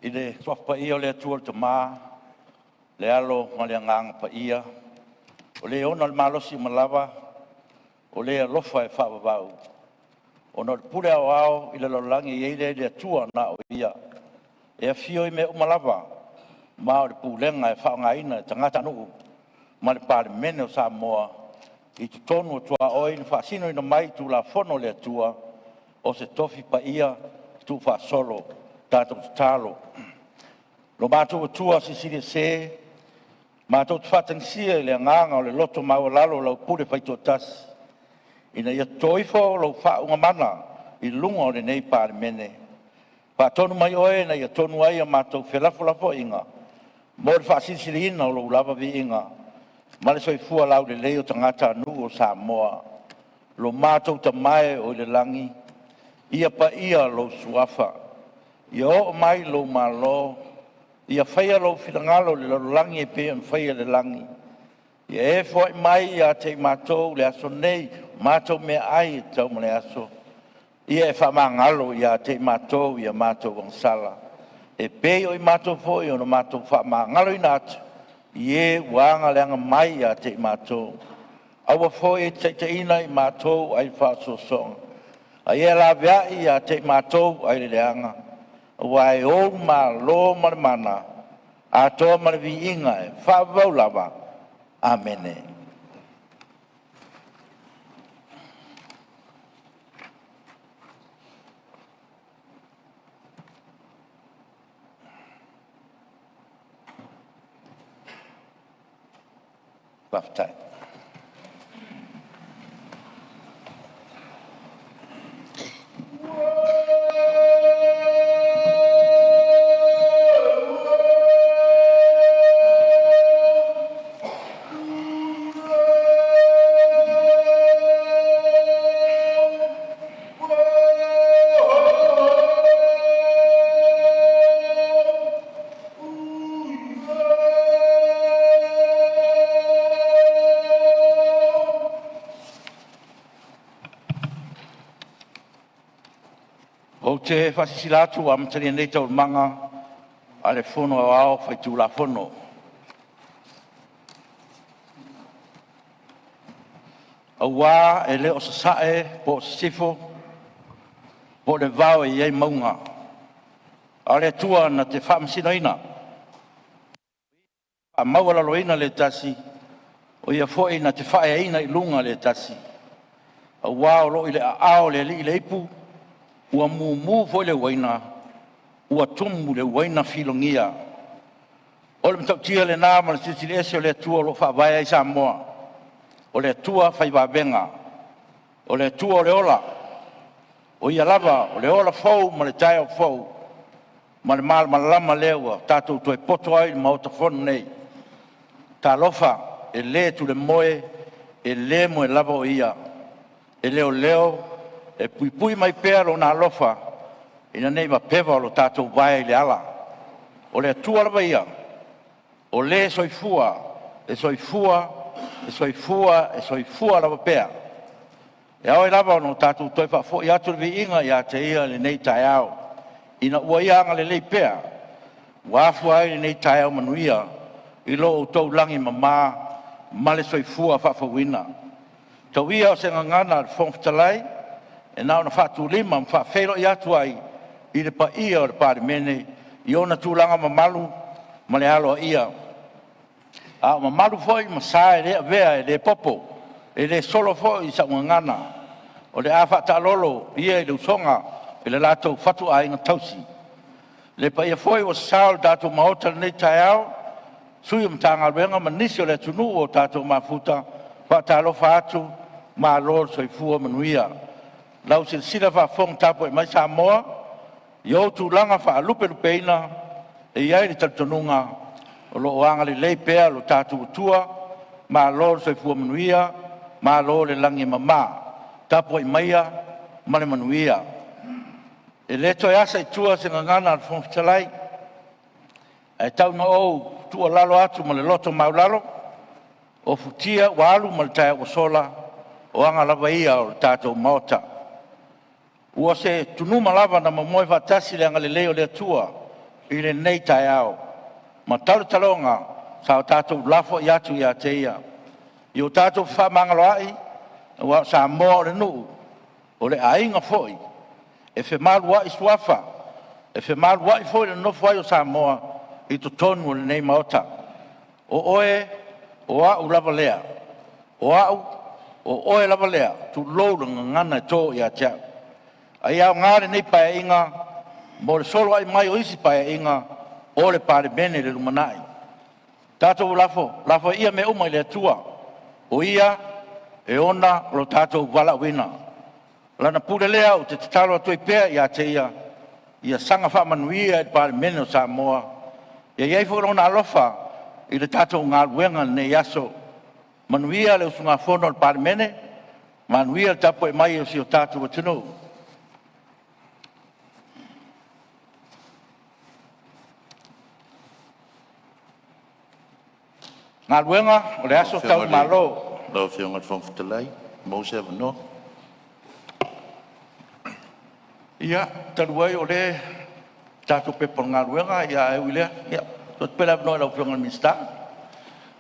I le Suafa Paia o le Atua le Tama, le Alo ma le Agaga Paia, o Le ona le malosi uma lava, o Le alofa e faavavau, ona o le pule aoao i le lalolagi e i ai lea i le Atua na o Ia, e afio i mea uma lava, ma o le pulega e faaaogaina e tagatanuu ma le Palemene o Samoa i totonu o tuaoi na faasinoina mai i Tulafono a le Atua, o se tofi paia tuufaasolo. Tatou tatalo. Lo matou Atua Silisili Ese, matou te faatagisia i le agaga o le loto maualalo lau pule faitoatasi, ina ia toto ifo lou faauuga mana i luga o lenei Palemene. Faatonu mai Oe ina ia tonu ai a matou felafolafoaiga mo le faasilisiliina o Lou lava viiga ma le soifua laulelei o tagatanuu o Samoa. Lo matou Tama e oi le Lagi, ia paia lou Suafa, ia oo mai lou Malo, ia faia lou finagalo i le lalolagi e pei ona faia i le lagi. Ia e foai mai ia te i matou i le aso nei o matou meaai e tatau mo le aso. Ia e faamagalo ia te i matou i a matou agasala, e pei o i matou foi ona matou faamagaloina atu i e ua aga leaga mai ia te i matou. Aua foi e te taitaiina i matou ai le faaosoosoga, a ia laveai ia te i matou ai le leaga, aua e ou le malo ma le mana, atoa ma le viiga e faavavau lava. Amene. Faafetai. Ou te faasilasila atu ua amatalia nei Taualumaga a le Fono Aoao Faitulafono. Aua e le o sasae po o sisifo po o le vao e i ai mauga, a o le Atua na te faamasinoina. O Ia e faamaualaloina le tasi, o Ia foi na te faaeaina i luga le tasi. Aua o lo o i le aao o le Alii le ipu, ua mumu foi le uaina, ua tumu le uaina filogia. O le matautia lena ma le Silisili Ese o le Atua o lo o faavae ai Samoa. O le Atua fai vavega, o le Atua o le ola, o Ia lava o le ola fou ma le taeao fou ma le malamalama lea ua tatou toe poto ai i le Maota Fono nei. Talofa, e le tulemoe, e le moe lava o Ia, e leoleo, e puipui mai pea Lona alofa ina ne i mapeva lo tatou vae i le ala. O le Atua lava Ia, o le soifua, e soifua, e soifua, e soifua lava pea. E ao ai lava ona tatou toe faafoi atu le viiga ia te Ia i lenei taeao, ina ua Ia agalelei pea ua afua ai lenei taeao manuia i lo outou lagi e mama ma le soifua faafouina. Tau ia o se gagana a le Fofoga Fetalai e na ona faatulima ma faafeiloai atu ai i le paia o le Palemene i ona tulaga mamalu ma le aloaia, a o mamalu foi ma sa e le avea e le popo, e le solo foi sau gagana. O le a faataalolo ia i le usoga i le latou fatuaiga tausi. Le paia foi ua sasao i le tatou Maota i lenei taeao, sui o Matagaluega ma nisi o le atunuu ua tatou mafuta, e faatalofa atu, malo le soifua manuia. Lau silasila faafofoga tapuai mai Samoa i ou tulaga faalupelupeina, e i ai le talitonuga o lo o agalelei pea lo tatou Atua, malo le soifua manuia, malo le lagi e mama. Tapuai maia ma le manuia. E le toe asa i tua se gagana a le Fofoga Fetalai, ae tau ina ou tuualalo atu ma le loto maualalo, o futia ua alu ma le taeao ua sola, o aga lava ia o le tatou Maota. Ua se tunuma lava na momoe faatasi le agalelei o le Atua i lenei taeao ma tautaloga sa o tatou lafoai atu ia te Ia, ia o tatou fefaamagaloai, aua o Samoa o le nuu, o le aiga foi, e femaluai suafa, e femaluai foi le nonofo ai o Samoa i totonu o lenei Maota. O oe, o au lava lea, o au, o oe lava lea, tulou le gagana e to ia te au. A ia aoga lenei Paeaiga mo le soloai mai o isi Paeaiga o le Palemene i le lumanai. Tatou lafoai ia mea uma i le Atua, o Ia e ona lo tatou valaauina. O Lana pule lea ou te tatalo atu ai pea ia te Ia, ia saga faamanuia i le Palemene o Samoa, ia i ai foi Lona alofa i le tatou galuega i lenei aso. Manuia le usugafono a le Palemene, manuia le tapuai mai a si o tatou atunuu. O le a taulia Lau Afioga i le Fofoga Fetalai, pe maua se avanoa. Ia, talu ai o lea e tatou Pepa o Galuega, ae ui i lea, ia tuu atu pea le avanoa i lau Afioga i le Minisita.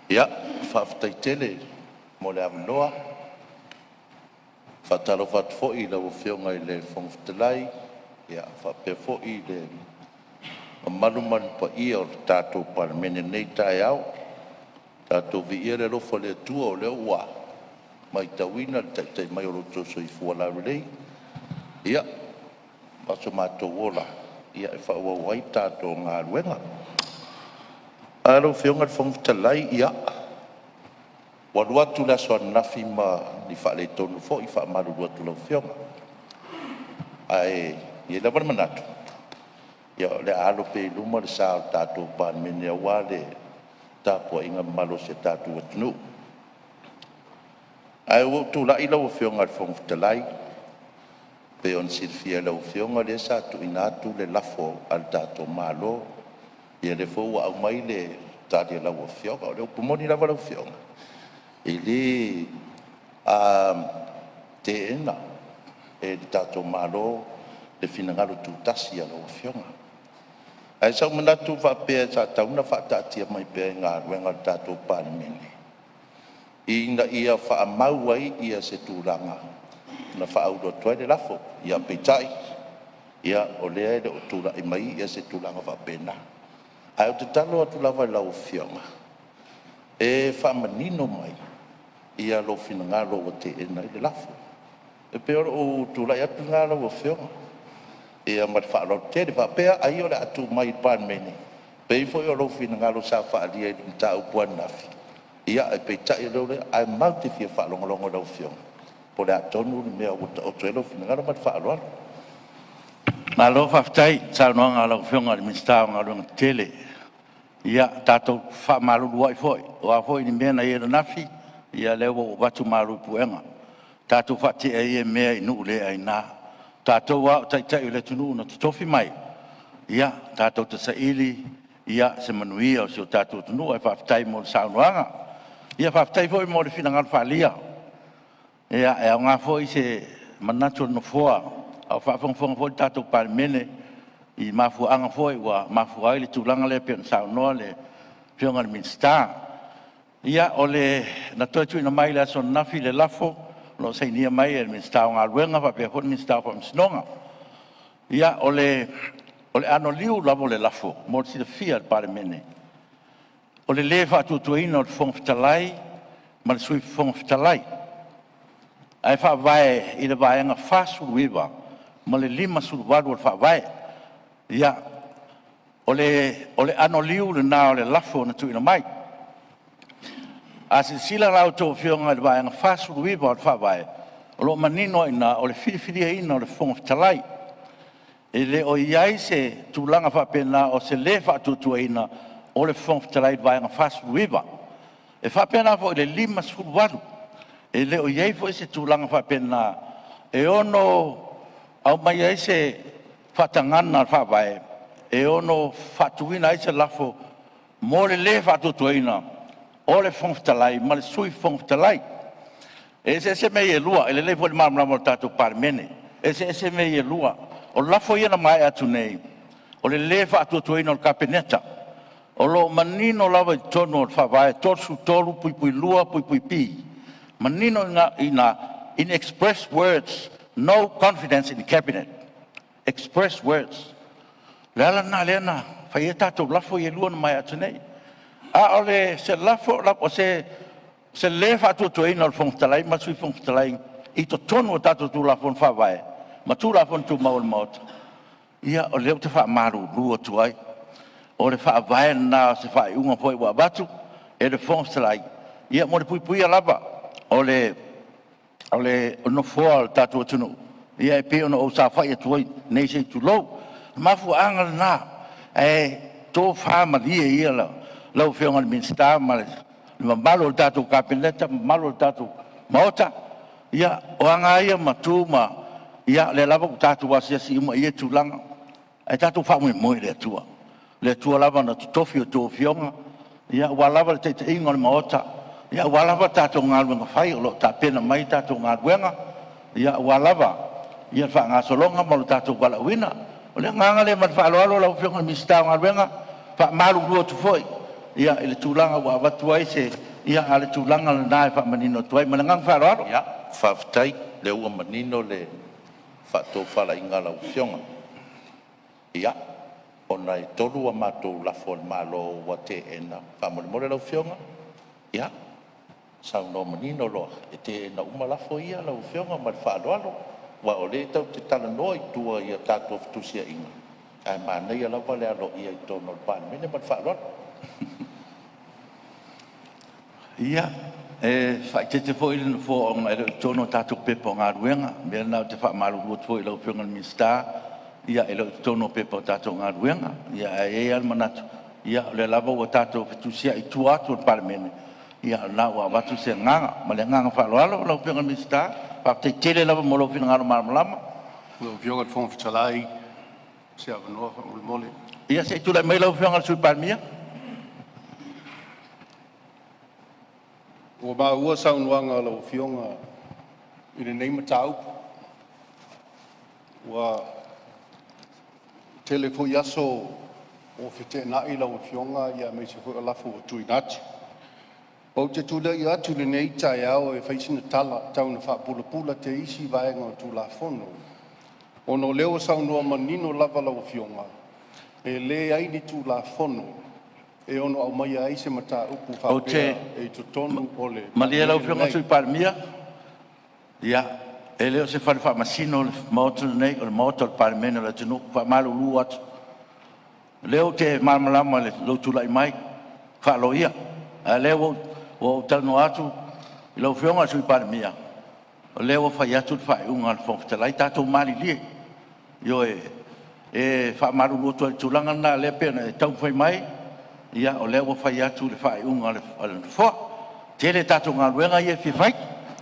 Ia, faafetai tele mo le avanoa. E faatalofa atu foi i lau Afioga i le Fofoga Fetalai faapea foi le mamalu ma le paia o le tatou Palemene i lenei taeao. Tatou viia le alofa o le Atua o lea ua matauina le taitai mai o lo outou soifua laulelei ma so matou ola e faaauau ai le tatou galuega. Lau Afioga i le Fofoga Fetalai, ia ua alu atu le aso ananafi ma ni faaletonu foi, e faamalulu atu i lau Afioga. Ae i ai lava le manatu o le a alo pea i luma le sa o le tatou Palemene aua le tapuaiga mamalu a si o tatou atunuu. Ae ua ou tulai lau Afioga i le Fofoga Fetalai pei ona silafia e lau Afioga, o lea sa tuuina atu le lafo a le tatou Malo, ia lea foi ua aumai le tali a lau Afioga. O le upu moni lava lau Afioga, e le teena e le tatou Malo le finagalo tutasi o lau Afioga. Ae sa ou manatu faapea sa tatau ona faataatia mai pea i galuega a le tatou Palemene ina ia faamau ai se tulaga na faaulu atu ai le lafo. Ia peitai, o lea e le o tulai mai se tulaga faapena. Ae ou te tatalo atu lava i lau Afioga e faamanino mai lou finagalo ua teena ai le lafo. E pei o lou tulai atu lena lau Afioga ma le faaaloalo tele. Faapea ai o le a tuu mai i le Palemene pei foi o lou finagalo sa faaalia i le mataupu ananafi, ae peitai o lea ua leai. Ae matou te fia faalogologo i lau Afioga po o le a tonu le mea ua taoto ai lou finagalo ma le faaaloalo. Malo faafetai i le saunoaga a lau Afioga i le Minisita o Galuega Tetele. Ia tatou fefaamaluluai foi, o a foi ni mea na i ai ananafi, ia o lea ua ou avatu malu i puega. Tatou faatea ia mea i nuu le aina. O tatou lava o taitai o le atunuu na totofi mai, ia tatou te saili se manuia o si o tatou atunuu. Ae faafetai mo le saunoaga. Ia faafetai foi mo le finagalo faaalia. E aoga foi se manatu o le Nofoa a o faafogafoga foi le tatou Palemene i mafuaaga foi ua mafua ai le tulaga lea pei ona saunoa le Afioga i le Minisita. Ia, na toe tuuina mai i le aso ananafi le lafo o lo o sainia mai e le Minisita o Galuega faapea foi le Minisita o Faamasinoga. Ia, o le anoliu lava o le lafo mo le silafia e le Palemene, o le lē faatuatuaina o le Fofoga Fetalai ma le Sui Fofoga Fetalai, ae faavae i le Vaega 49 ma le 58 o le Faavae. Ia, o le anoliu lena o le lafo na tuuina mai. A silasila la a outou Afioga i le Vaega 49 o le Faavae, o lo o manino ai i ina, o le filifiliaina o le Fofoga Fetalai. E le o i ai se tulaga faapena o se lē faatuatuaina o le Fofoga Fetalai i le Vaega 49. E faapena foi i le 58, e le o i ai foi se tulaga faapena e ono aumai ai se faatagaga a le Faavae e ono faatuina ai se lafo mo le lē faatuatuaina o le Fofoga Fetalai ma le Sui Fofoga Fetalai. E eseese mea ia e lua, e lelei foi le malamalama o le tatou Palemene. E eseese mea ia e lua. O lafo ia na maea atu nei, O le lē faatuatuaina o le Kapeneta, o lo o manino lava i totonu o le Faavae 33(2)(b), manino i ina, in express words, no confidence in Cabinet, express words. O le ala lena lea na fai ai tatou lafo ia e lua na maea atu nei. A o le se lafo o se lē faatuatuaina o le Fofoga Fetalai ma le Sui Fofoga Fetalai i totonu o tatou Tulafono Faavae ma Tulafono Tumau a le Maota, ia o lea ou te faamalulu atu ai, o le faavae lena o se faaiuga foi ua avatu e le Fofoga Fetalai, ia mo le puipuia lava o le Nofoa o le tatou atunuu, ia e pei ona ou saofai atu ai nei se i tulou. O le mafuaaga lena, ae tofa malie ia lau Afioga i le Minisita ma le mamalu o le tatou Kapeneta ma le mamalu o le tatou Maota. Ia, o aga lava ia ma tu ma… ia o lea lava ua tatou asiasi uma i ia tulaga, ae tatou faamoemoe i le Atua, o le Atua lava na totofi a outou afioga aua lava le taitaiga o le Maota, aua lava tatou galuega fai o lo o tapena mai tatou galuega aua lava le faagasologa ma lo tatou valaauina. O le agaga lea ma le faaaloalo lau Afioga i le Minisita o Galuega, e faamalulu atu foi i le tulaga ua avatu ai se… a o le tulaga lena e faamanino atu ai. Ma le agaga faaaloalo. Faafetai o lea ua manino le faatofalaiga a lau Afioga. Ia, ona e tolu a matou lafo a le Malo ua teena, faamolemole lau Afioga, ia saunoa manino loa, e teena uma lafo ia lau Afioga ma le faaaloalo, aua o lea tatou te talanoa i tua i a tatou fetusiaiga, ae manaia lava le aloaia i totonu o le Palemene. Ma le faaaloalo. Ia, e faaeteete foi le Nofoa ona e le o i totonu o tatou Pepa o Galuega. O le mea lena ou te faamalulu atu foi i lau Afioga i le Minisita, ia e le o i totonu o Pepa o tatou Galuega. Ae i ai lava le manatu, o lea lava ua tatou fetusiai i tua atu o le Palemene, ia o lena ua avatu se agaga. Ma le agaga faaaloalo lau Afioga i le Minisita, faafetai tele lava mo lou finagalo malamalama. Lau Afioga i le Fofoga Fetalai, o se avanoa faamolemole. Ia se i tulai mai lau Afioga i le Sui Palemia. Ua maua saunoaga a lau Afioga i lenei mataupu. Ua tele foi aso ua feteenai lau Afioga aemaise foi o lafo ua tuuina atu. Ou te tulai atu i lenei taeao e fai sina tala tau ina faapulapula teisi vaega o le Tulafono, ona o lea ua saunoa manino lava lau Afioga, e leai ni Tulafono e ono aumaia ai se mataupu faapea i totonu o le Malie lau Palemene Afioga i le lenei. Sui Palemia, ia, e le o se fale faamasino le Maota lenei, o le Maota o le Palemene o le atunuu. E faamalulu atu, o lea ou te malamalama i lou tulai mai faa-loia, a o lea ua ou talanoa atu i lau Afioga i le Sui Palemia, o lea ua fai atu le faaiuga a le Fofoga Fetalai. Tatou malilie. Ioe. E faamalulu atu ai i le tulaga lena lea e pei ona e taumafai mai, ia o lea ua fai atu le faaiuga a le Nofoa. E tele a tatou galuega ia e fia fai,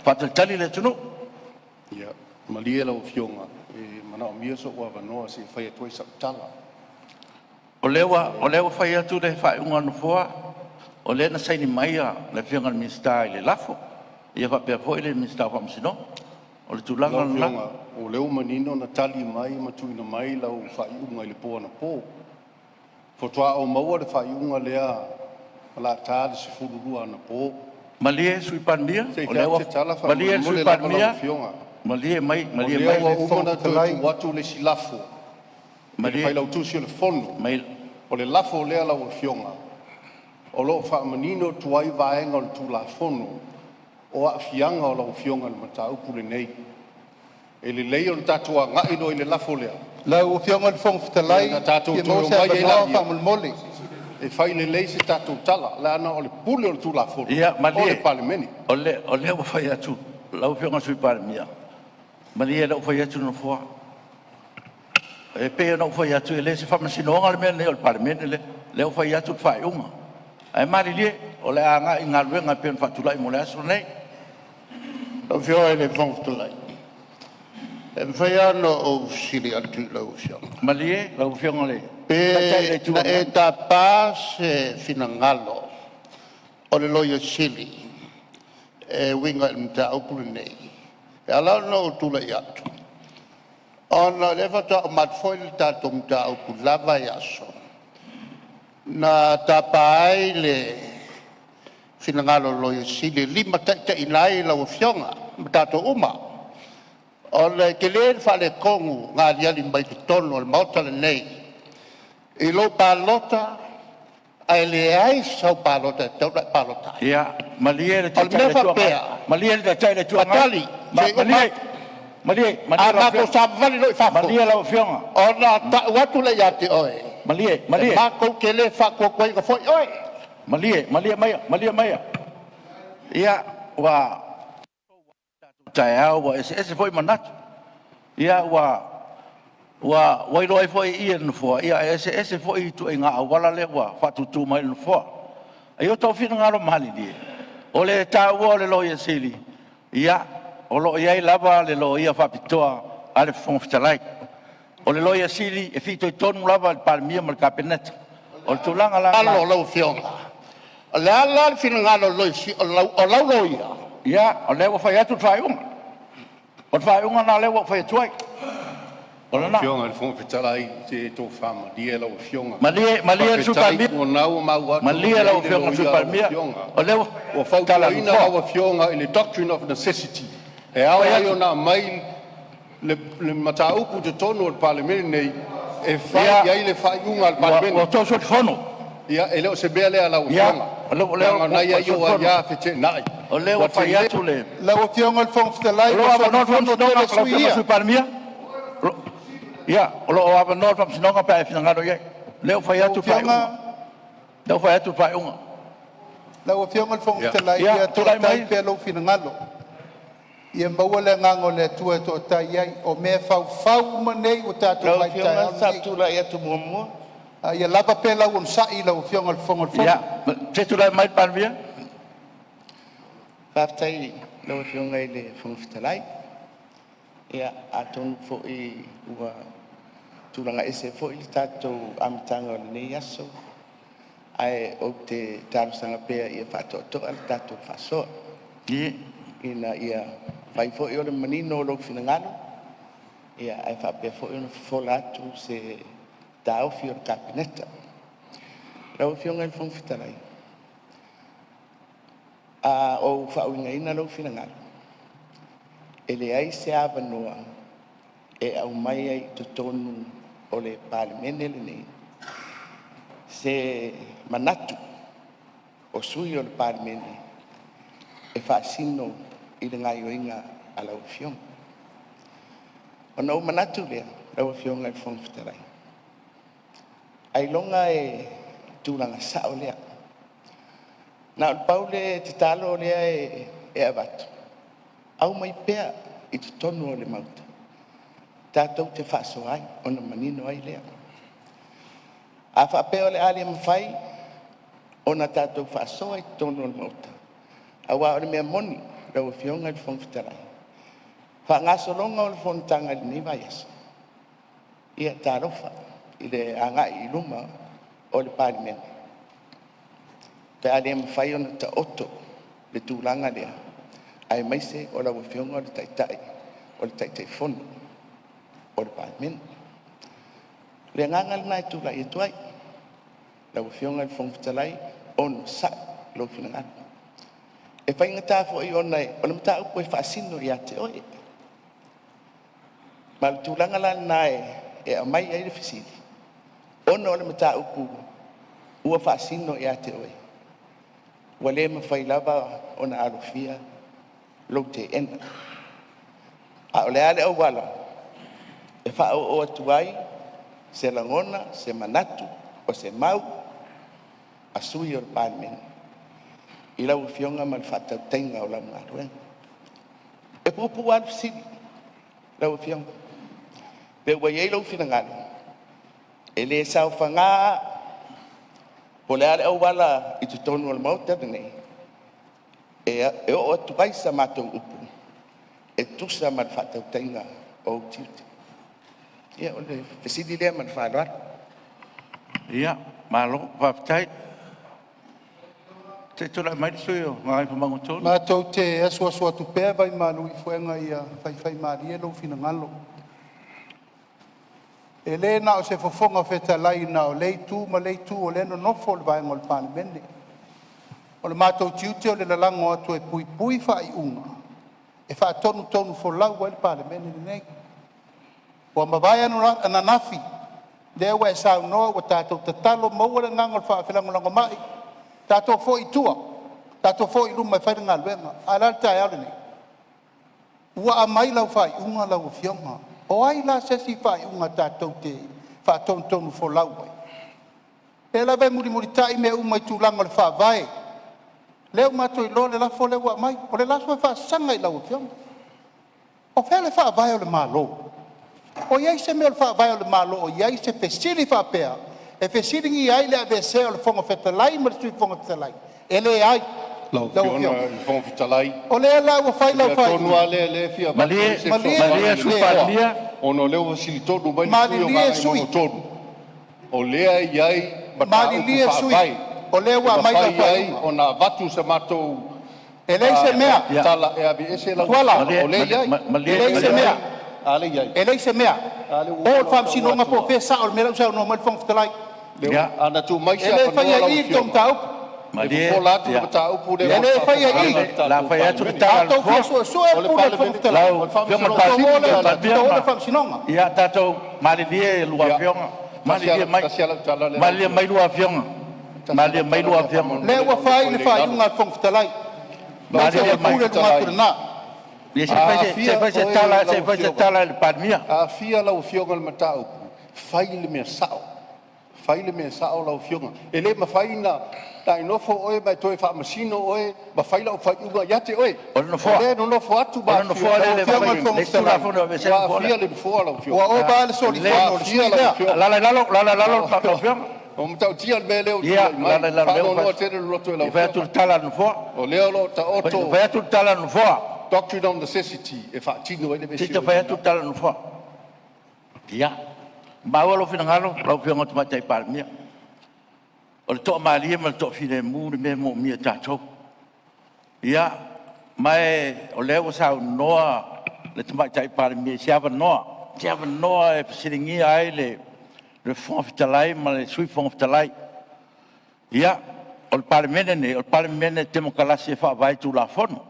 faatalitali le atunuu. Ia, malie lau Afioga, e manaomia sou avanoa se i fai atu ai sau tala. O lea ua fai atu le faaiuga a le Nofoa, o lea na saini mai le Afioga i le Minisita i le lafo, ia faapea foi le Minisita o Faamasinoga. O le tulaga Lau lena. Afioga, o lea ua manino na tali mai ma tuuina mai lau faaiuga i le po anapo. Faatoa ou maua le faaiuga lea o le a ta le 12 anapo. Malie le Sui Palemia, Se i o fai lea atu ua se tala malie le faamolemole Sui lava lau Palemia, Afioga. malie mai, O malie lea mai. ua uma ona toe tuu atu le isi lafo i le Malie Failautusi o le Fono. mai. O le lafo lea lau Afioga o lo o faamanino atu ai vaega o le Tulafono o aafiaga o lau Afioga i le mataupu lenei. E lelei ona tatou agai loa i le lafo lea Lau Afioga i le Fofoga Fetalai, ona tatou fia toe maua se omai ai avanoa lea faamolemole. e fai lelei se tatou tala, leaga o le pule o le Tulafono Ia o le malie, Palemene. o lea ua fai atu lau Afioga i le Sui Palemia, malie o lea ua fai atu le Nofoa. E pei ona ou fai atu, e le o se faamasinoga le mea lenei o le Palemene lea. O lea ua fai atu le faaiuga, ae malilie o le a agai i galuega e pei ona faatulai mo le aso lenei. Lau Afioga i le Fofoga Fetalai, e mafai lava ona ou fesili atu i lau Afioga. Malie lau Afioga i le Taitai o le Pe Itu na Agai. e tapa se finagalo o le Loia Sili e uiga i le mataupu lenei? E ala ona ou tulai atu, Ona o lea faatoa uma atu foi le tatou mataupu i le la vaiaso, na tapa ai le finagalo o le Loia Sili e limataitaiina ai lau Afioga ma tatou uma, ona e tele le faaletonu na aliali mai totonu o le Maota lenei i lou palota ae leai sau palota e tatau ona e palota ai. Ia malie le O le Taitai o mea le Itu Agai, faapea, malie le Taitai o le Itu Agai. Faatali se i uma Malie, atu. malie, A malie lau matou Afioga. savavali loa i fafo, Malie lau Afioga. ona tau atu lea ia te oe, Malie, e malie, matou te le faatuatuaina foi oe. malie, malie maia, malie maia. Ia, ua taeao ua eseese foi manatu. Ia ua iloa ai foi i i e le Nofoa, ia e eseese foi ituaiga auala lea ua faatutu mai e le Nofoa. A ia outou finagalo malilie, o le taua o le Loia Sili, ia, o lo o i ai lava le Loia Faapitoa a le Fofoga Fetalai. O le Loia Sili e fitoitonu lava i le Palemia ma le Kapeneta. O le tulaga la lena, Alo o lau Afioga, o le a la le finagalo o le Loia Sili, o lau Loia? Ia, o lea ua fai atu le faaiuga. O le faaiuga lena o lea ua ou fai atu ai. O Lau lena. Afioga i le Fofoga Fetalai, se tofa malie lau Afioga. Malie, malie le Sui Faafetai Palemia. o lena ua maua atu e Malie lau leai le Afioga i le Sui loia a lau Palemia. Afioga. O lea ua Ua tala a le fautuaina Nofoa. lau Afioga i le doctrine of necessity, e ao Fai ai atu. ona aumai le mataupu i totonu o le Palemene lenei e fai Ia, i ai le faaiuga a le ua Palemene. outou solifono. Ia, e le o se mea lea lau Ia, Afioga, o lea leaga o ua lena e i ua ai ou solifono. aia feteenai. O lea Ua ua fai tele atu le... Lau Afioga i le Fofoga O Fetalai, lo ua o avanoa le solifono Faamasinoga tele lau sui Afioga i le usufono ia. Sui Palemia. Ia, o lo o avanoa le Faamasinoga pe a e finagalo i ai. O lea ua fai Lau atu le faaiuga. Afioga, O lea ua fai atu le faaiuga. lau Afioga i le Fofoga Ia, Fetalai, Ia, ia tulai toatai mai. pea lou finagalo. Ia maua le agaga o le Atua e toatai ai. O mea e faufau uma nei ua tatou Lau vaai i le Afioga taeao sa ou lenei. tulai atu muamua. A ia lava pea lau onosai i lau Afioga i le Fofoga o le Ia, Fono. se i tulai mai le Palemia. Faafetai i lau Afioga i le Fofoga Fetalai. Ia atonu foi ua tulaga ese foi le tatou amataga o lenei aso, ae ou te talosaga pea ia faatoatoa le tatou faasoa ina ia fai foi o le manino o lou finagalo, ae faapea foi ona fofola atu se taofi o le Kapeneta. Lau Afioga i le Fofoga Fetalai, a ou faauigaina lou finagalo, e leai se avanoa e aumai ai i totonu o le Palemene lenei se manatu o sui usufono o le Palemene e faasino i le gaoioiga a lau Afioga. Ona ou manatu lea lau Afioga i le Fofoga Fetalai, ailoga e tulaga sao lea. Na o le pau le tatalo lea e avatu, aumai pea i totonu o le Maota tatou te faasoa ai ona manino ai lea. A faapea o le a le mafai ona tatou faasoa i totonu o le Maota, aua o le mea moni lau Afioga i le Fofoga Fetalai, faagasologa o le fonotaga i lenei vaiaso, ia talofa i le agai i luma o le Palemene pe a le mafai ona taoto le tulaga lea, aemaise o lau Afioga o le Taitai, o le Taitaifono o le Palemene. O le agaga lena e tulai atu ai, lau Afioga i le Fofoga Fetalai, onosai lou finagalo. E faigata foi ona o le mataupu e faasino ia te oe. Ma o le tulaga la lena e aumai ai le fesili, ona o le mataupu ua faasino ia te oe, ua le mafai lava ona alofia lou teena. A o le a le auala e faaoo atu ai se lagona, se manatu, o se mau a sui usufono o le Palemene i lau Afioga ma le faatautaiga o lau galuega. E puupuu lava le fesili lau Afioga, pe ua i ai lou finagalo e le saofaga po o le a le auala i totonu o le Maota lenei e oo atu ai sa matou upu e tusa ma le faatautaiga o ou tiute. Ia o le fesili lea ma le faaaloalo. Ia, malo faafetai. Se i tulai mai le sui usufono mo Gagaifomauga 3. Matou te asuasu atu pea vaimalu i fuega ia faifaimalie lou finagalo. E le na o se fofoga fetalai na o lea itu ma lea itu o lea e nonofo le vaega o le Palemene. O le matou tiute o le lalago atu e puipui faaiuga e faatonutonufolau ai le Palemene lenei. Ua mavae ananafi, lea ua e saunoa ua tatou tatalo maua le agaga o le faafelagolagomai, tatou foi i tua, tatou foi i luma e fai le galuega. A o le a le taeao lenei? Ua aumai lau faaiuga lau Afioga. O ai la se isi faaiuga tatou te faatonutonufolau ai? O lea lava e mulimulitai mea uma i tulaga o le Faavae. Lea ua matou iloa le lafo lea ua aumai, o le lafo e faasaga i lau Afioga. O fea le Faavae o le Malo? O i ai se mea o le Faavae o le Malo o i ai se fesili faapea e fesiligia ai le aveesea o le Fofoga Fetalai ma le Sui Fofoga Fetalai? E leai. Lau Lau Afioga Afioga, i le Fofoga Fetalai, o lea la ua fai o le lau mea tonu faaiuga. lava lea o lea e fia avatu Malie, ai se Malie malie fesoasoani le a le Sui le Nofoa, Palemia. ona o lea ua fesili tonu mai le sui usufono o Malilie sui Gagaemauga 3, o lea e i ai mataupu malilie sui faavae o lea e ua aumai lau mafai ai faaiuga. ona avatu sa matou E leai se mea. Ia, tala e aveese lau Tuala, Afioga. malie, O lea e i malie, ai. e malie, leai O se lea e malie. i mea. ai. A lea e i ai. E leai se mea. A lea ua O uma i le ona ou taua faamasinoga po o atua. fea e sao o le mea la ua saunoa mai le Fofoga Fetalai. Ia, A na tuu mai E se le avanoa faia lau i i le tou Afioga, mataupu. e malie, fofola atu le ia. mataupu lea E mo le le faia i faafofogaaga i. a le O le a tatou fai atu le Palemene. tala A a le outou fia Nofoa. suesue O le le pule a le Fofoga Palemene, Fetalai, o Lau le Afioga i le Faamasinoga outou o Sili lea lea a le Palemia o atunuu. le ma... faamasinoga. Ia tatou malilie lua Ia, Afioga, tasi malilie lava mai, tasi lava lau tala lea lau malilie Afioga. mai lua Afioga, Tasi malilie lau mai tala lua lea Afioga, Lea faamolemole ua ona o lea fai ua le i lalo. faaiuga a le Fofoga Fetalai. Lau E ese Afioga malilie le i le mai. Fofoga pule i luga atu Fetalai, i lena. Ia se i a fai se, se i aafia fai se oe tala, se lau i fai se Afioga, tala i le Palemia. a aafia lau Afioga i le mataupu, fai le mea sao. Fai le mea sao lau Afioga. E le mafai ona e nofo oe ma e toe faamasino oe ma fai lau faaiuga ia te oe. O le O Nofoa, lea e nonofo atu o ma le afifio Nofoa mai lea Lau e le le Afioga mafai i le e Fofoga le Palemene. isi Fetalai, Tulafono e aveesea Ua le Nofoa lea. aafia le Nofoa lau ua Afioga. ova lava le E Ua lelei, solifono o le aafia sui lau usufono lea. Afioga. alaala i lalo, alaala i lalo lau Afioga. Ua matautia le mea lea ua Ia, tulai mai. alaala i lalo, lea ua Faanoanoa tele le loto i lau fai atu Afioga. le tala a le Nofoa. O lea o lo o Fai taoto fai atu le tala a le Nofoa. doctrine of necessity e faatino ai le mea Se i e fai atu finau. le tala a le Nofoa. Ia, maua lou finagalo lau Afioga i le Tamaitai Palemia. O le toamalie ma le toafilemu le mea e manaomia e tatou. Ia, ma o lea ua saunoa le Tamaitai Palemia i se avanoa, se avanoa e fesiligia ai le Fofoga Fetalai ma le Sui Fofoga Fetalai. Ia, o le Palemene lenei, o le Palemene Temokarasi e faavae i Tulafono.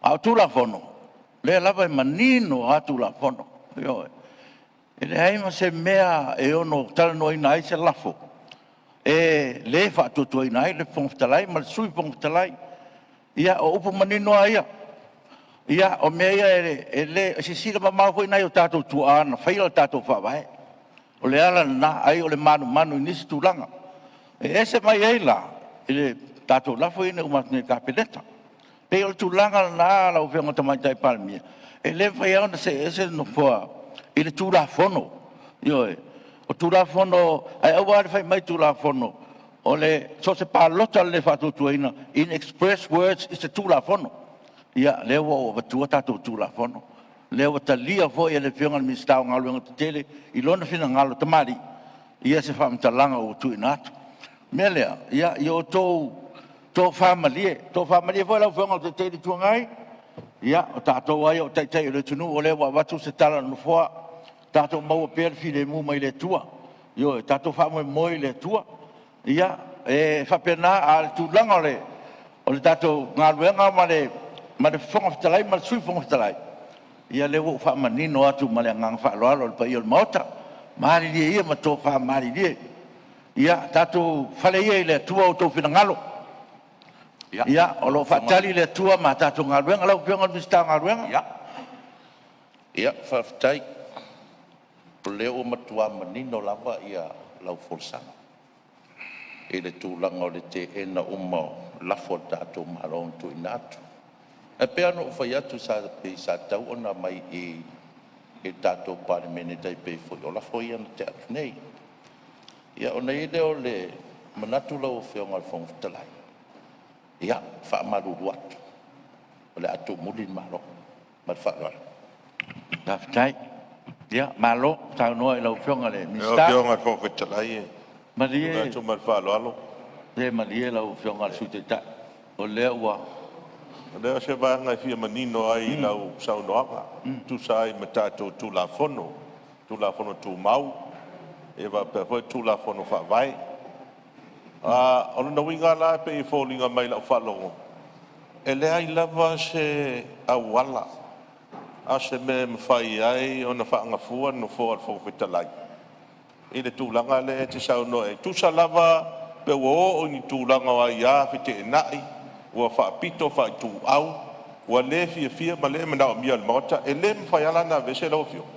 A o Tulafono, o lea lava e manino lava Tulafono. Ioe. E leai ma se mea e ono talanoaina ai se lafo e le faatuatuaina ai le Fofoga Fetalai ma le Sui Fofoga Fetalai. Ia, o upu manino lava ia. Ia, o mea ia e le... e silasila mamao foi nai o tatou tuaa na faia le tatou Faavae. O le ala lena, ai o le manumanu i nisi tulaga. E ese mai ai la i le tatou lafo ia na uma atu nei i le Kapeneta. E pei o le tulaga lena lau Afioga i le Tamaitai Palemia, e le mafai lava ona see ese le Nofoa i le Tulafono. Ioe. O Tulafono, ae aua le fai mai Tulafono, o le so o se palota o le le faatuatuaina, in express words i se Tulafono. Ia, lea ua ou avatua tatou Tulafono, lea ua talia foi e le Afioga i le Minisita o Galuega Tetele i lona finagalo tamalii ia se faamatalaga ua tuuina atu. O le mea lea, ia outou tofa malie, tofa malie foi lau Afioga i le Taitai o le Itu Agai, ia o tatou lava ia o Taitai o le atunuu, o lea ua avatu se tala a le Nofoa, tatou maua pea le filemu mai le Atua. Ioe, tatou faamoemoe i le Atua. Ia, e faapena, a o le tulaga o le tatou galuega ma le Fofoga Fetalai ma le Sui Fofoga Fetalai, ia lea ua ou faamanino atu ma le agaga faaaloalo i le paia o le Maota. Malilie ia ma tofa malilie. Ia tatou fale ia i le Atua outou finagalo. Ia, Ia, o lau lo o Afioga, faatali le Atua ma tatou galuega. Lau Afioga i le Minisita o Galuega. Ia, faafetai. O lea ua matua manino lava lau folasaga i le tulaga o le teena uma o lafo a le tatou Malo na tuuina atu. Ae pei lava ona ou fai atu sa pei sa tatau ona aumai i i le tatou Palemene e tai pei foi o lafo ia na tea atu nei. Ia ona i ai lea o le manatu lau Afioga i le Fofoga Fetalai, ia, e faamalulu atu, o le a tuumuli le Malo. Ma le faaaloalo. Faafetai. Ia, malo saunoa i lau Afioga i le Lau Minisita. Afioga i le Fofoga Fetalai, e tulai Malie, atu ma le faaaloalo. se malie lau Afioga i le Sui Taitai, o lea ua... O se vaega e fia manino ai i lau saunoaga e tusa ai ma tatou Tulafono. Tulafono Tumau faapea foi le Tulafono Faavae. O lona uiga la e pei e foliga mai i lau faalogo, e leai lava se auala a o se mea e mafai ai ona faagafua le nofoa o le Fofoga Fetalai i le tulaga lea e te saunoa i ai. E tusa lava pe ua oo i ni tulaga o aia feteenai ua faapito faaituau, ua le fiafia ma le manaomia e le Maota, e le mafai lava la ona aveese lau Afioga?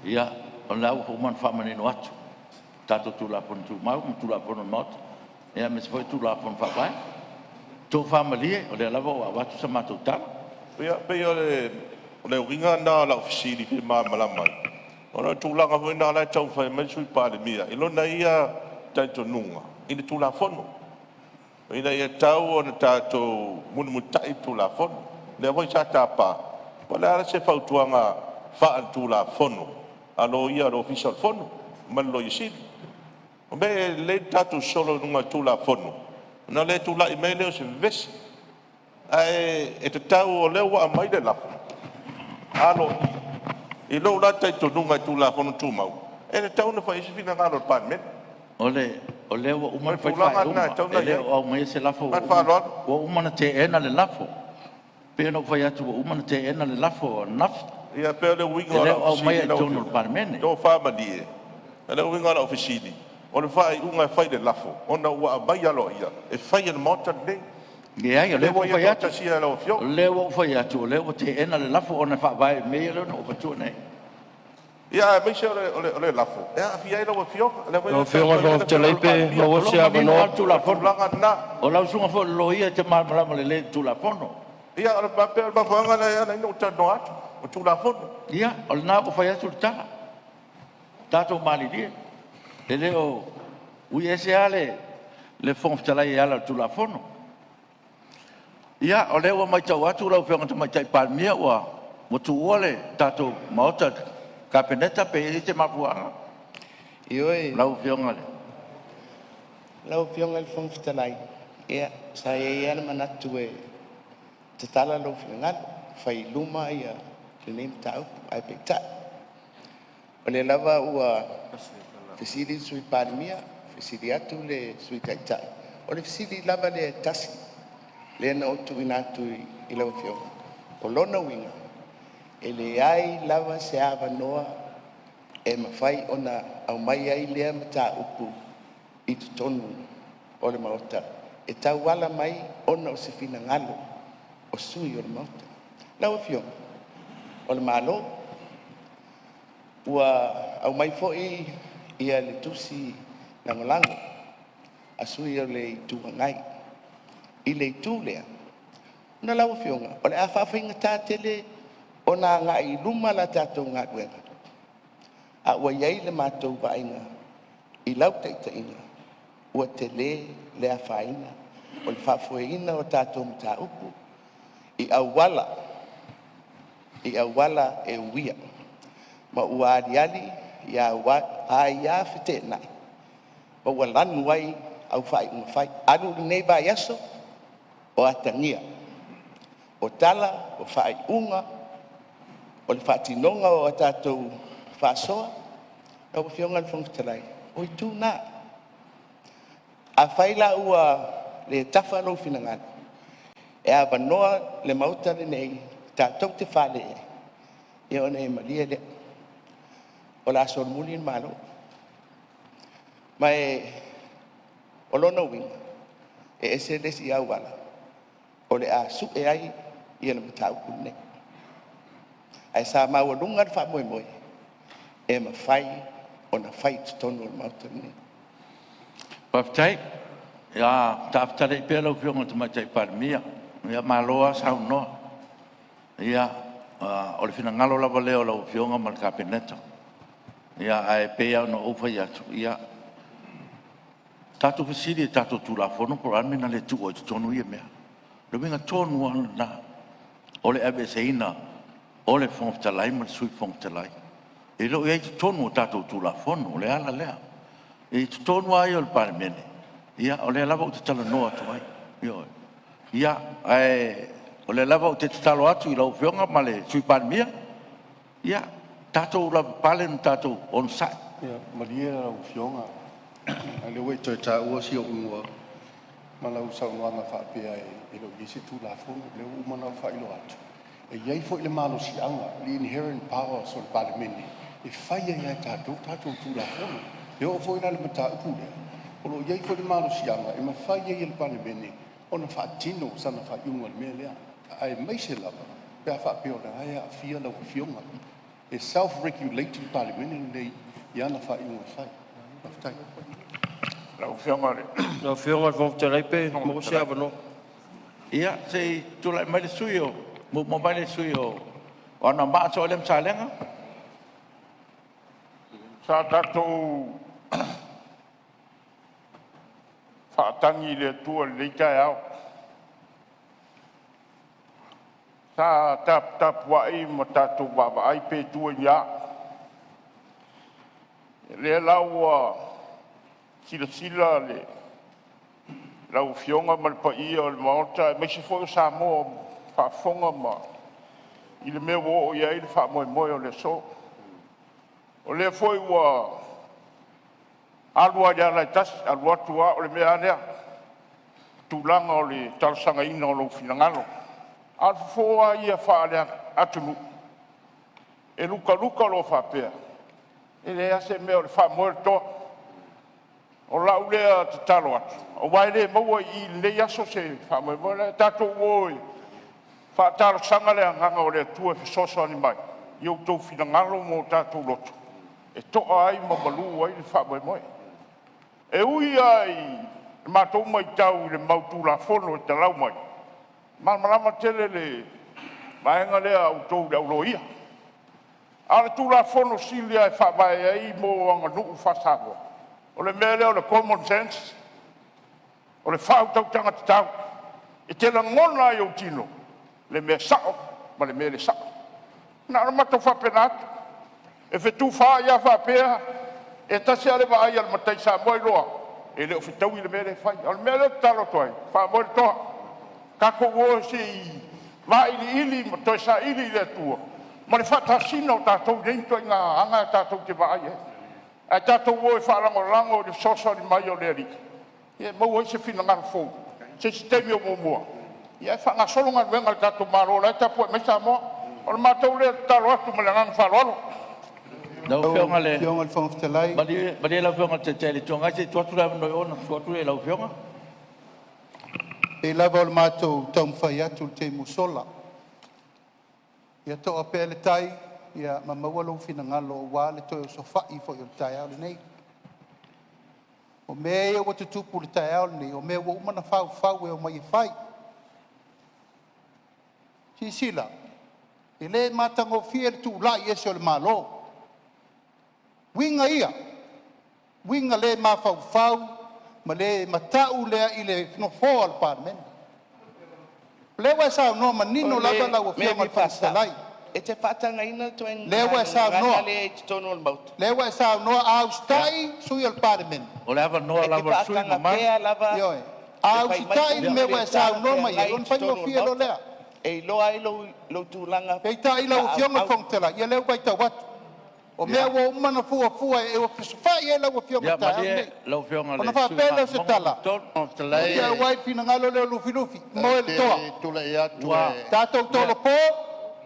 Ia, o lena ua uma ona faamanino atu tatou Tulafono Tumau ma Tulafono a le Maota, aemaise foi Tulafono Faavae. Tofa malie, o lea lava ua avatu sa matou tala. Ia, pei o le uiga lena o lau fesili e fia malamalama ai, ona o le tulaga foi lena o la e taumafai mai le Sui Palemia i lona ia talitonuga i le Tulafono, ina ia tatau ona tatou mulimulitai i le Tulafono. O lea foi sa tapa, po o le a se fautuaga faale-Tulafono a Loia a le Ofisa o le Fono ma le Loia Sili. O mea ia e lelei le tatou sosolo i luga o le Tulafono ona le tulai mai lea o se vevesi. Ae tatau o lea ua aumai le lafo aloaia. I lou la talitonuga i Tulafono Tumau, e tatau ona fai i ai se finagalo o le Palemene. O lea ua O uma ona le fai le tulaga lena e faaiuga, tatau e ona i le ai. o aumaia se lafo, Ma ua le faaaloalo. uma ona teena le lafo. E pei ona ou fai atu, ua uma ona teena le lafo ananafi. Ia pei o le uiga E o le lau o aumaia fesili i lau totonu o le Afioga, Palemene. tofa malie. O le uiga o lau fesili, o le faaiuga e fai i le lafo ona ua aumai aloaia e fai e le Maota lenei. Leai, E o lea le ua ou faia fai atu, toatasia e lau o Afioga. lea ua ou fai atu, o lea ua teena le lafo ona e faavae i mea ia na ou avatua nei. Ia aemaise o le lafo e aafia ai lau Afioga, lea foi Lau la Afioga e i le saunoa Fofoga mai le Fetalai Afioga i le pe Palemia. maua O lo se o manino avanoa? lava le O le Tulafono. tulaga lena. O lau susuga foi o le Loia e te malamalama lelei i le Tulafono. Ia o le mafuaaga lea e ala ai ona ou talanoa atu, o Tulafono. Ia, o lena ua fai atu le tala. Tatou malilie, e le o ui ese lava le Fofoga Fetalai e ala i le Tulafono. Ia, o lea ua matau atu lau Afioga i le Tamaitai Palemia ua tuua le tatou Maota i le Kapeneta, pe i ai se mafuaaga Ioe, lau Afioga i le… lau Afioga i le Fofoga Fetalai, ia sa i ai lava le manatu e tatala lou finagalo, fai i luma lenei mataupu. Ae peitai, o lea lava ua fesili le Sui Palemia, fesili atu le Sui Taitai. O le fesili lava lea e tasi lea na ou tuuina atu i lau Afioga. O lona uiga, e leai lava se avanoa e mafai ona aumai ai lea mataupu i totonu o le Maota e tauala mai ona o se finagalo o sui usufono o le Maota. Lau Afioga, o le Malo ua aumai foi le tusi lagolago a sui usufono o le Itu Agai i le itu lea. Lau Afioga, o le a faafaigata tele ona agai i luma la tatou galuega, a ua i ai le matou vaaiga i lau taitaiga ua tele le afaina o le faafoeina o tatou mataupu i auala e uia ma ua aliali aia feteenai ma ua lanu ai au faaiuga fai. Alu lenei vaiaso o atagia, o tala, o faaiuga, o le faatinoga o a tatou faasoa. Lau Afioga i le Fofoga Fetalai, o itu na. Afai la ua le tafa lou finagalo, e avanoa le Maota lenei tatou te fale ai, ia ona e malie lea, o le a solomuli le Malo. Ma o lona uiga, e ese le isi auala o le a sue ai le mataupu lenei. Ae sa maualuga le faamoemoe e mafai ona fai i totonu o le Maota lenei. Faafetai. Ia taafetalai pea lau Afioga i le Tamaitai Palemia. Malo lava saunoa. Ia, o le finagalo lava lea o lau Afioga ma le Kapeneta. Ae pei lava ona ou fai atu, ia tatou fesili i le tatou Tulafono po o le a le mea na le tuu ai i totonu ia mea. O le uiga tonu lava lena o le aveeseina o le Fofoga Fetalai ma le Sui Fofoga Fetalai. E le o i ai i totonu o tatou Tulafono. O le ala lea. I totonu lava ia o le Palemene, ia o lea lava ou te talanoa atu ai. Ioe. Ia, ae o lea lava ou te tatalo atu i lau Afioga ma le Sui Palemia, ia Tatou lavapapale ma tatou onosai. Ia malie lau Afioga, a o lea ua e toe taua si ou igoa ma lau saunoaga faapea e le o i ai se Tulafono. O lea ua uma ona ou faailoa atu, e i ai foi le malosiaga, le inherent powers o le Palemene e fai ai lava e tatou tatou Tulafono. E oo foi la i le mataupu lea, o lo o i ai foi le malosiaga e mafai ai e le Palemene ona faatino sana faaiuga i le mea lea, aemaise lava pe a faapea o lena e aafia lau Afioga. E self-regulating le Palemene lenei i ana faaiuga fai. Faafetai. Lau Afioga i le Fofoga Fetalai pe maua se avanoa. Ia, se i tulai mai le sui usufono mo Anoamaa Saole ma Salega. Sa tatou faatagi i le Atua i lenei taeao, sa taputapuai ma tatou vaavaai pe tua i ni a. O lea la ua silasila lau Afioga ma le paia o le Maota aemaise foi o Samoa o faafofoga ma i le mea ua oo i ai le faamoemoe o le aso. O lea foi ua alu lava i le ala e tasi, alu atu lava o le mea lava lea, tulaga o le talosagaina o lou finagalo. A o le fofo lava ia faale-atunuu, e lukaluka loa faapea, e leai lava se mea o le faamoe o le toa. O lau lea tatalo atu, aua e le maua i i i lenei aso se faamoemoe lea. Tatou o e faatalosaga le agaga o le Atua e fesoasoani mai i outou finagalo ma o tatou loto e to'a ai ma malu ai le faamoemoe. E ui lava i le matou matau i le mau Tulafono e talau mai, e malamalama tele le vaega lea a outou le au loia, a o le Tulafono sili lava e faavae ai mo aganuu faa-Samoa, o le mea lea o le common sense, o le faautautaga tatau. E te lagona lava i ou tino le mea sao ma le mea le sao. Na ona matou faapena atu. E fetufaai lava faapea, e tasi lava le vaai a le matai Samoa iloa e le o fetaui le mea lea e fai. A o le mea lea ou te tatalo atu ai, faamoe le toa, tatou o se i vailiili ma toe saili i le Atua ma le faatasina o tatou i nei ituaiga aga tatou te vaai i ai. Ae tatou o e faalagolago i le fesoasoani mai o le Alii e maua ai se finagalo fou se isi taimi o muamua ae faagasolo galuega a le tatou Malo o la e tapuai mai Samoa. O le matou lea tatalo atu ma le agaga faaaloalo. Lau Afioga i le Afioga i le Fofoga Fetalai. Malie lau Afioga i le Taitai o le Itu Agai se i tuu atu le avanoa i o ona tuu atu lea i lau Afioga. E pei lava o le matou taumafai atu i le taimi ua sola, ia to'a pea le tai ma maua lou finagalo aua le toe osofai foi o le taeao lenei. O mea ia ua tutupu i le taeao lenei, o mea ua uma ona faufau e omai e fai. Silasila, e le matagofie le tulai ese o le Malo. Uiga ia, uiga le mafaufau ma le matau lea i le nofoa o le Palemene. O lea ua e saunoa manino lava lau O le Afioga i mea e le fia Fofoga faasao, Fetalai, e te faatagaina ituaiga lea ua e gagana saunoa, lea i totonu o le Maota? lea ua e saunoa a usitai sui usufono o le Palemene, O le avanoa E te lava o le sui usufono faataga mamalu. pea lava ioe, le a fai mai usitai o le au mea ua e saunoa mai ai, talafeagai i ona totonu o le faigofie loa Maota. lea. E iloa ai lou tulaga Peitai lau Afioga i le faaauau. Fofoga Fetalai, ia o lea ua matau atu, o mea ua uma ona fuafua e osofai ai lau Afioga i Ia le taeao malie lenei. lau Afioga i Ona le sui faapea lea o se usufono mo tala, Vaimauga 3. Fetalai ia auai le finagalo lea o Lufilufi, ou moe le te toa. tulai atu Ua Tatou ia tolopo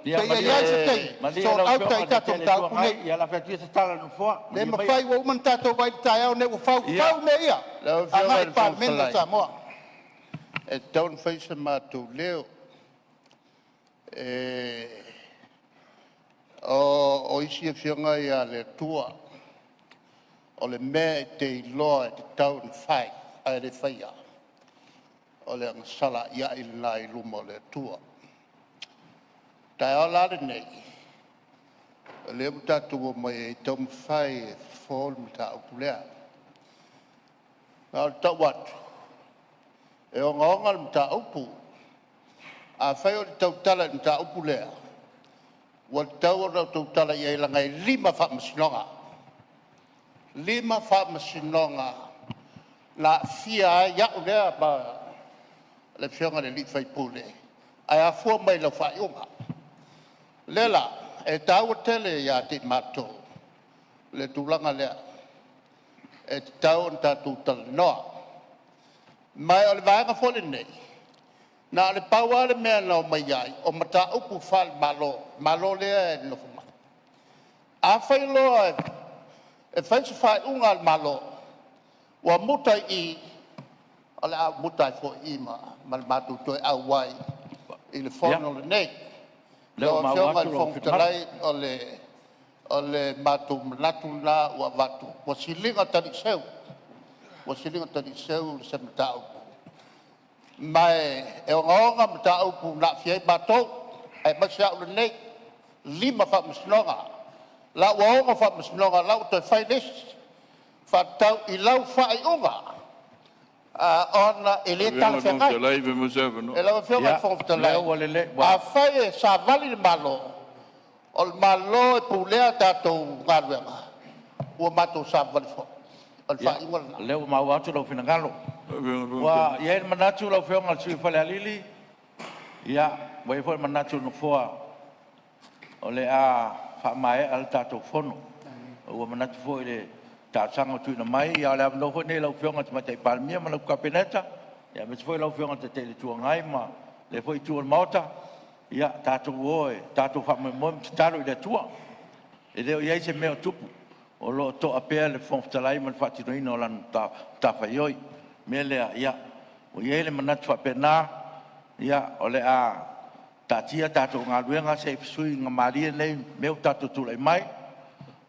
ia seia i ai se malie taimi malie sort lau out Afioga ai i le Taitai tatou o le Itu mataupu Agai, nei. ia lafo atu ia se tala a le Nofoa. Le Malie maia. mafai ua uma ona tatou vaai i le taeao lenei ua faufau mea ia Lau Afioga agai i i le le Fofoga Palemene o Fetalai, Samoa. e tatau ona fai so matou leo. E o isi afioga ia a le Atua, o le mea e te iloa e tatau ona fai ae le faia, o le agasala a'ia'i lena i luma o le Atua. O le taeao la lenei, o lea ua tatou omai ai e taumafai e fofo le mataupu lea. Ma ou te tau atu, e ogaoga le mataupu. Afai ou te tautala i le mataupu lea, ua tatau ona ou tautala i ai leaga e 5 faamasinoga, 5 faamasinoga na aafia ai au lea ma le afioga i le sui usufono, ae afua mai i lau faaiuga. O lea la E taua tele ia te i matou le tulaga lea, e tatau ona tatou talanoa. Ma o le vaega foi lenei, na o le pau lava le mea na omai ai, o mataupu faale-Malo, Malo lea e nonofo mai. Afai loa e fai se faaiuga a le Malo ua muta i i, o le a ou muta ai foi i i ma le matou toe auai i le Fono lenei. Ia, o lea Lau ua maua Afioga i atu le lou Fofoga finagalo. Fetalai, o le matou manatu lena ua avatu, ua siliga taliiseu, ua siliga taliiseu se mataupu, ma e ogaoga mataupu na aafia ai matou, aemaise au lenei, e 5 faamasinoga, o la ua 6 faamasinoga, o la ua toe fai le isi, faatatau i lau faaiuga, ona e le talafeagai. Lau Afioga i Ia, le Fofoga o lea Fetalai, ua lelei, afai e savali le Malo, o le Malo e pulea a tatou galuega, ua matou savavali foi. O le ia, faaiuga lena. o lea ua maua atu lou finagalo. Ua i ai le manatu lau Afioga i le sui usufono mo Falealili, ia, ua i ai foi le manatu o le Nofoa, o le a faamaea le tatou fono. Ua manatu foi i le talosaga ua tuuina mai, a o le avanoa foi lenei i lau Afioga i le Tamaitai Palemia ma lau Kapeneta, aemaise foi lau Afioga i le Taitai o le Itu Agai ma lea foi Itu o le Maota. Ia tatou o e tatou faamoemoe ma tatalo i le Atua. E le o i ai se mea o tupu, o lo o toa pea le Fofoga Fetalai ma le faatinoina o lana matafaioi. O le mea lea, ia, ua i ai le manatu faapena, ia, o le a taatia a tatou galuega se i fesuiaiga nei mea ua tatou tulai mai.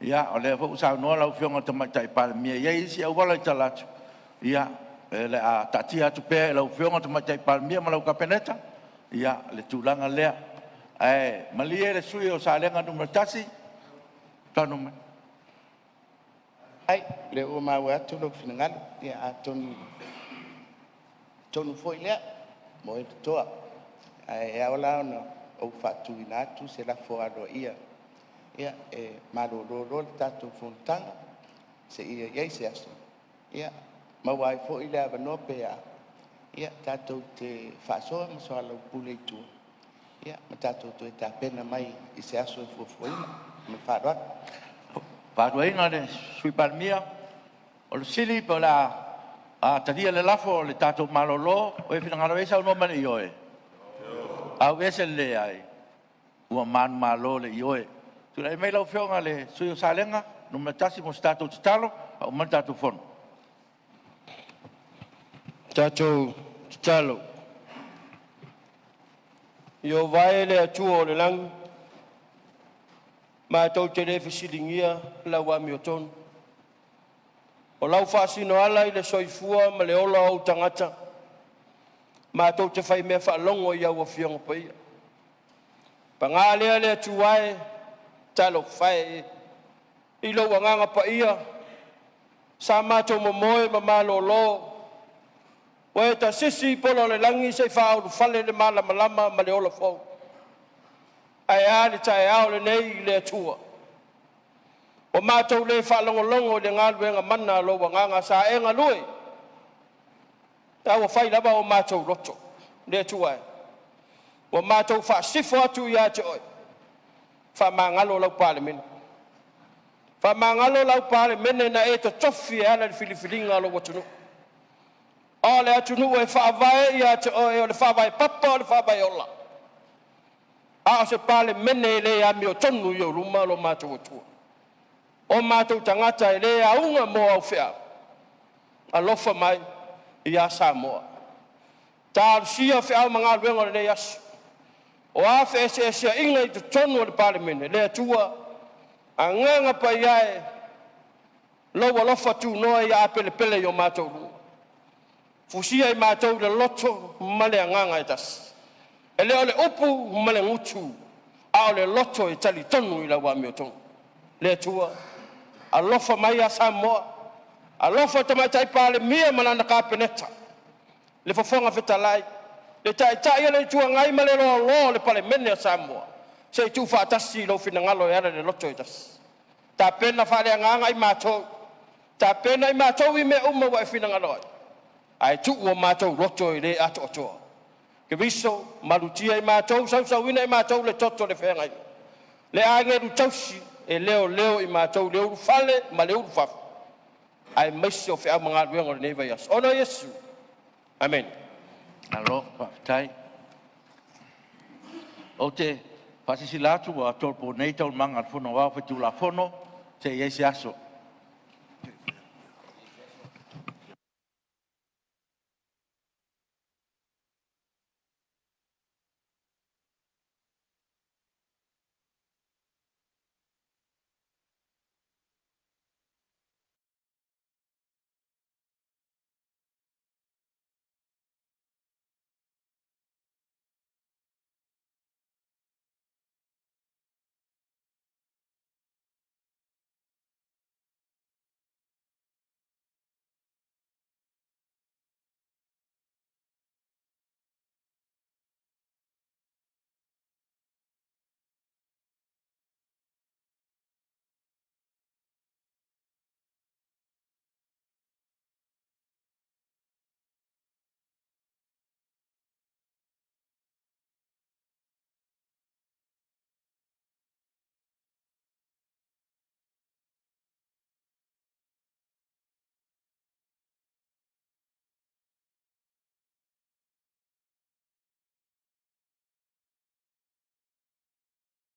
Ia, o lea foi ua saunoa lau Afioga i le Tamaitai Palemia e i ai isi auala i tala atu, ia, o le a taatia atu pea i lau Afioga i le Tamaitai Palemia ma lau Kapeneta le tulaga lea. Ae malie le sui usufono mo Salega 1, saunoa mai. Faafetai o lea ua maua atu lou finagalo, ia atonu o le tonu foi lea ua oe totoa. Ae ao la ona ou faatuina atu se lafo aloaia, e malolo loa le tatou fonotaga seia i ai se aso e maua ai foi le avanoa pe a tatou te faasoa ma soalaupule i tua ma tatou toe tapena mai i se aso e fuafuaina. Ma le faaaloalo. Fautuaina le Sui Palemia, o le fesili pe o le a talia le lafo o le tatou malolo. O le finagalo e saunoa mai i le ioe. Aveese le leai. Ua manumalo le ioe. Tulai mai lau Afioga i le sui usufono mo Salega 1 mo se tatou tatalo faauma mai le tatou fono. Tatou tatalo. Ieova e le Atua o le lagi, matou te le fesiligia lau amiotonu, o lau faasinoala i le soifua ma le ola o ou tagata, matou te faimea faalogo i au Afioga Paia. Paga lea le Atua e, talofa e, i lou agaga paia, sa matou momoe ma malolo, ua e tasisi i pola o le lagi se i faaulufale le malamalama ma le ola fou. Ae a le taeao lenei le Atua? Ua matou le faalogologo i le galuega mana a lou agaga sa e galue, a ua fai lava o matou loto. Le Atua e, ua matou faasifo atu ia te oe, faamagalo lau Palemene. Faamagalo lau Palemene na e totofi e ala i le filifiliga a lou atunuu. O le atunuu e faavae ia te oe, o le faavae papa o le faavae ola. A o se Palemene e le amiotonu i ou luma lo matou Atua. O matou tagata e le auga mo au feau, alofa mai ia Samoa. Talosia feau ma galuega o lenei aso. O a feeseeseaiga i totonu o le Palemene, le Atua, Agaga Paia e, lou alofa tunoa ia apelepele i o matou luga, fusia i matou i le loto ma le agaga e tasi. E le o le upu ma le gutu, a o le loto e talitonu i lau amiotonu. Le Atua, alofa mai ia Samoa, alofa i le Tamaitai Palemia ma lana Kapeneta, le Fofoga Fetalai, le Taitai o le Itu Agai ma le loaloa o le Palemene o Samoa, se i tuufaatasi lou finagalo e ala i le loto e tasi. Tapena faaleagaga i matou, tapena i matou i mea uma ua e finagalo ai, ae tuu o matou loto e le atoatoa. Keriso, malutia i matou, sausuina i matou le toto o le feagaiga. Le agelu tausi e leoleo i matou i le ulufale ma le ulufafo aemaise o feau ma galuega o lenei vaiaso. Ona o Iesu, amene. Malo faafetai. Ou te faasilasila atu ua tolopo nei Taualumaga a le Fono Aoao Faitulafono seia i ai se aso.